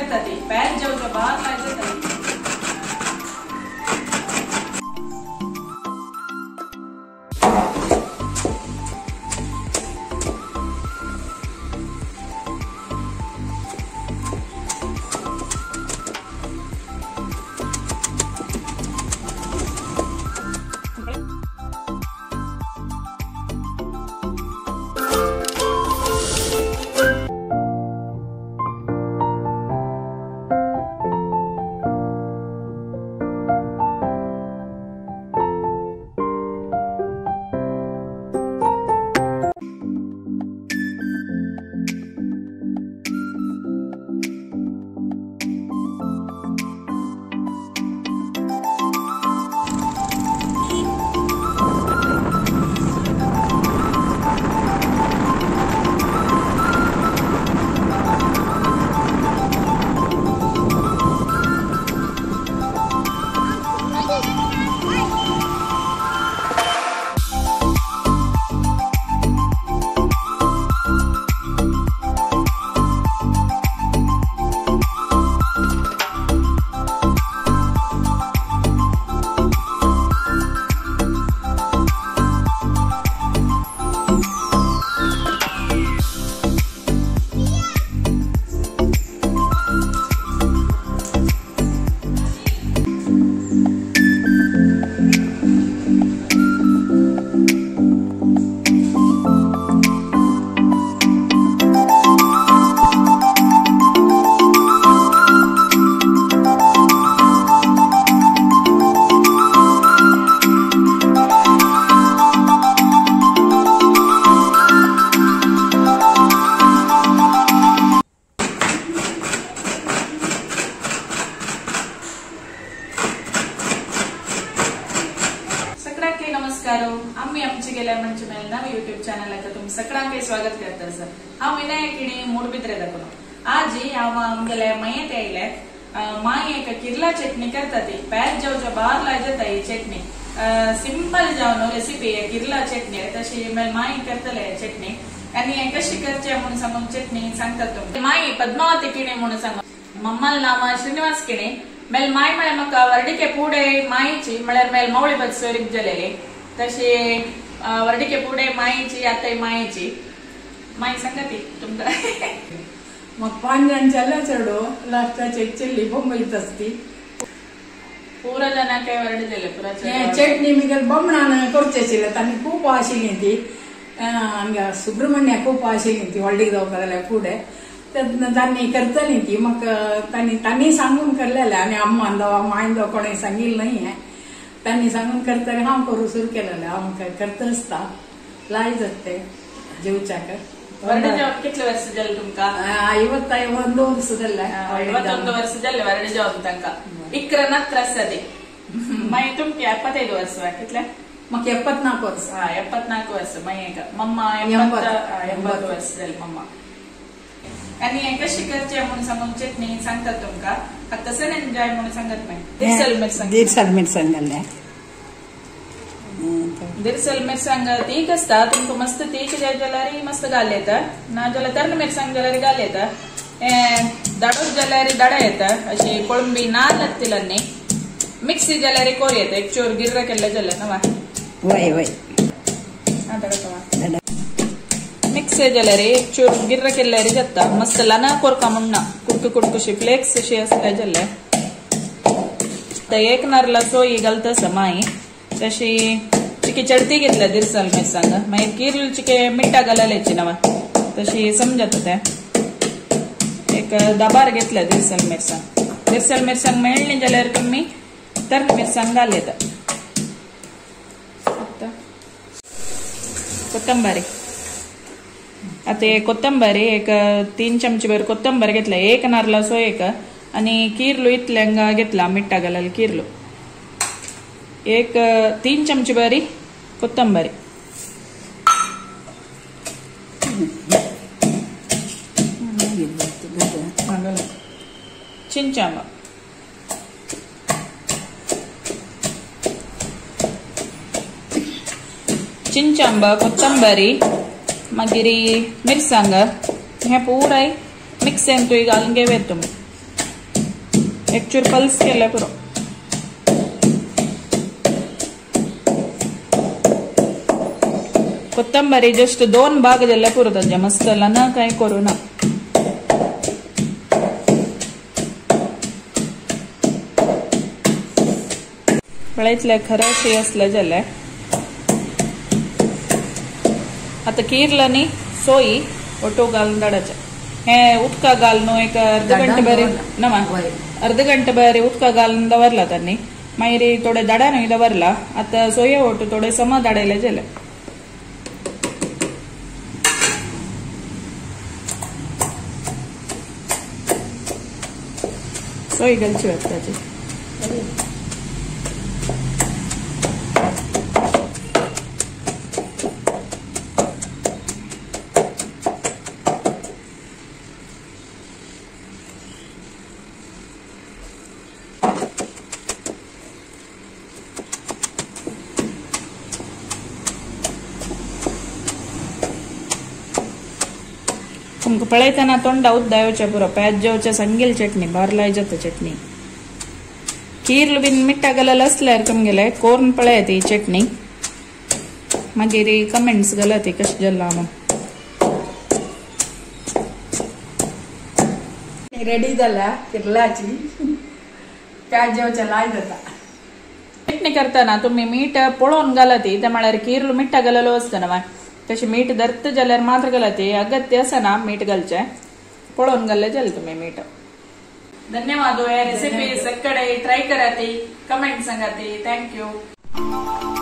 करता ती patch जेवचो bar लायता. नमस्कार, आम्ही आमचे गेल्या म्हणजे नव यूट्यूब चॅनल तुम सगळ्यांके स्वागत करता सर. हांव विनायक किणी मूडबिद्रे दाखलो. आज हांव आमगेले मयेत आयले. माई एक किर्ला चटणी करता ती पॅच जेवचो बार लायता ही चटणी. सिंपल जावन रेसिपी किर्ला चटणी तशी माई करतले चटणी आनी कशी करचे म्हणून सांगून चटणी सांगतात तुमकां. माई पद्मावती किणी म्हणून सांगून मम्मल नाम श्रीनिवास किणी मेल माय म्हळ्यार म्हाका वर्डिके पुडे मायची म्हळ्यार मेल मौळी बद सोरीक जालेली तशी वर्डिके पुडे मायची आतां मायची माय सांगा ती तुमकां. मग पांच जाण चेल्ला चेडो लास्टाचे एक चेल्ली बॉम्बईत असती. पुरा जाणांक वर्ड जाले पुरा चटणी मिगेल बमणान करचे आशिल्ले तांणी खूब आशिल्ली ती हांगा सुब्रमण्या खूब आशिल्ली ती व्हडली जावपा जाल्यार फुडें तांणी करतली ती म्हाका तांणी तांणी सांगून करलेले आनी अम्मान जावं मायन जावं कोणें सांगिल्लें न्हय हें तांणी सांगून करतले हांव करूं सुरू केलेलें. हांव करता आसता लाय जाता तें जेवच्याक. वर्ड जेवण कितले वर्स जाले तुमकां? 51 वर्स जाले. 51 वर्स जाले वर्ड जेवण तांकां. 11 नात्र आसा ती. मागीर तुमकां 75 वर्स कितले? म्हाका 74 वर्स. 74 वर्स मागीर मम्मा 80 वर्स जाले मम्मा. आनी कशी करचे म्हणून सांगून चटणी सांगतात तुमकां. तसं जाय म्हणून सांगत मागीर. दिरसाल मिरसांग दिरसाल मिरसांग घातल्या. दिरसाल मिरसांग तीख आसता तुमकां मस्त तीख जाय जाल्यार मस्त घाल येता, ना जाल्यार तर्ण मिरसांग जाल्यार घाल येता. दाडोच जाल्यार दाडा येता अशी कोळंबी ना लागतील न्ही. मिक्सी जाल्यार कोर येता एक चोर गिर्र केल्ले जाल्यार ना वय वय मिक्स जाल्यार एक चूर गिर्र केल्यार जाता मस्त ल्हान कोरका म्हणना कुडकू कुडकुशी फ्लेक्स अशी आसता जाल्यार. आतां एक नारला सोयी घालता आसा माई तशी चिके चडती घेतल्या दिरसाल मिरसांग मागीर किर्ल चिके मिठा घाललेची नवा तशी समजता तें. एक दाबार घेतल्या दिरसाल मिरसांग. दिरसाल मिरसांग मेळ्ळी जाल्यार तुमी तर मिरसांग घाल येता. कोथंबीर आता कोथंबीर एक 3 चमचे भर कोथंबीर घेतला. एक नारलाचो एक आणि किर्लू इतल्यांग घेतला मिठा घालायला किर्लू एक 3 चमचे भरी कोथंबीर. चिंचांबा चिंचांबा कोथंबीर मागीर मिरसांग हे पुराय मिक्सेन तुय घालून घेवया तुमी. एक चूर पल्स केले पुरो. कोथंबरी जस्ट 2 भाग जाल्ले पुरो ताजे, मस्त ना काय करू ना. पळयतले खरशी असले जाले. आता किरला न्ही सोयी ओटो घालून धाडाचे. हे उदका घालून एक अर्ध घंटे बरे ना मा अर्ध घंटे बरे उदका घालून दवरला त्यांनी, मागीर थोडे दाडानूय दवरला. आता सोये ओटो थोडे समा धाडयले जाले. सोय घालची वाटताची. तुमकां पळयतना तोंडा उद्दा येवचें पुरो. प्याज जेवचें सांगेल चटणी बारलाय जाता चटणी. किर्ल बीन मिठा घालल आसल्यार तुमगेले कोरून पळयात ही चटणी, मागीर कमेंट्स घालात कशें जालां म्हणून. रेडी जाला किर्लाची प्याज जेवचें लाय जाता. चटणी करतना तुमी मीठ पळोवन घालात, ते म्हळ्यार किर्ल मिठा घाललो आसता न्हय, तशी मीठ धरत जाल्यार मात्र घालात, अगत्य आसना मीठ घालचें, पळोवन घाल्लें जालें तुमी मीठ. धन्यवाद. हे रेसिपी सगळे ट्राय कराती, कमेंट सांगाती. Thank you.